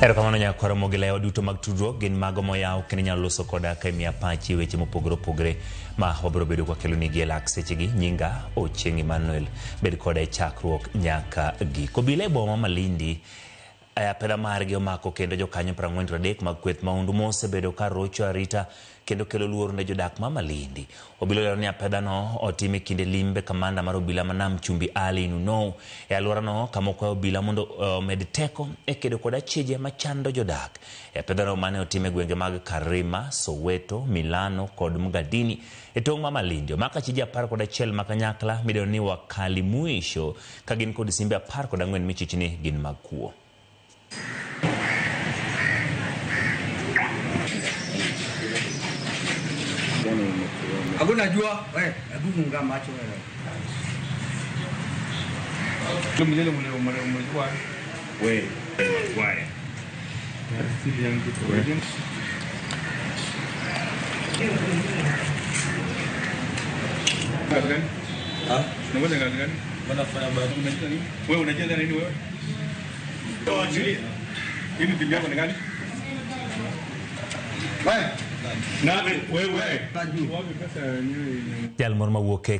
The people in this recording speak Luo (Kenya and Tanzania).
Erokamano nyakwaro Mogilewa duto mag tudruok gin mago moyaw kendo inyalo loso koda ka imiya pachi e weche mopogore opogore ma wabiro bedo kwakelonigi e lak sechegi. Nyinga Ochieng' Emmanuel, bed koda e chakruok nyaka giko. Obila e boma ma Malindi e apedha margi omako kendo jokanyo 43 mag kweth mahundu mosebedo ka rocho arita kendo kelo luoro ne jodak ma Malindi. Obila olero ni apedhano otim e kinde limbe kamanda mar obila ma Nam Chumbi Ali Nunou e alworano kama okwayo obila mondo omed teko e kedo kod achije machando jodak. E apedhano mane otim e gwenge mag Karima, Soweto, Milano kod Mgadini e tong' ma Malindi. Omak achije 11 ma kanyakla midendo ni Wakali Mwisho ka gin kod simbe 14 michich ni gin mag kuo. Hakuna jua, wewe, hebu funga macho wewe. Wewe unacheza nini wewe? Hii timu yako ni gani? Wewe. Nani wewe? Jal moro mawuok e